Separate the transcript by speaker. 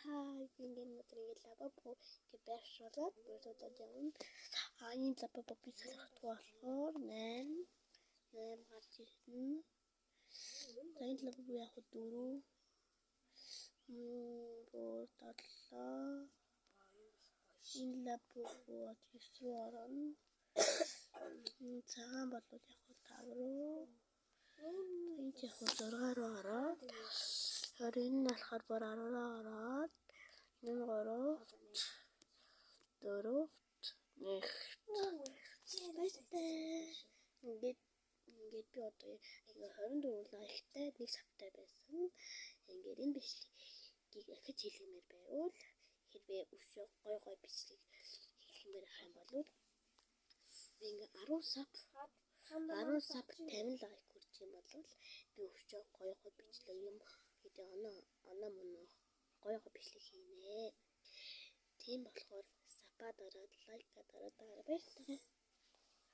Speaker 1: Хаа би ингээд өнөөдөр ингээд Labubu ингээд байршуулад бүрдүүлээд явна. А ийм Labubu би сонирхдаггүй болохоор 8 8 гарч ирнэ. За, энэ Labubu яг 4 3 7. Энэ Labubu 9 рүү орно. Цагаан болвол яг 5 руу. Энэ ч яг 6 руу ороод. Тэгэхээр энэ нь болохоор бүр 10 руу ороод, энэ нь 3 4 1. Баяртай. Ингээд би одоо ингээ 24 like тай, нэг sub тай байсан. Ингээд энэ бичлэгийг ахиж хийлгэмээр байвал, хэрвээ өшөө гой гой бичлэг хийлгэмээр ах юм бол би ингээ 10 sub, 10 sub, 50 like хүрч юм бол би өшөө гоё гоё бичлэг юм гэдэг оноо оноо мөнөө гоё гоё бичлэг хийнэ. Тийм болохоор sub аа дараад, like аа дараад байгаа. Баярлалаа.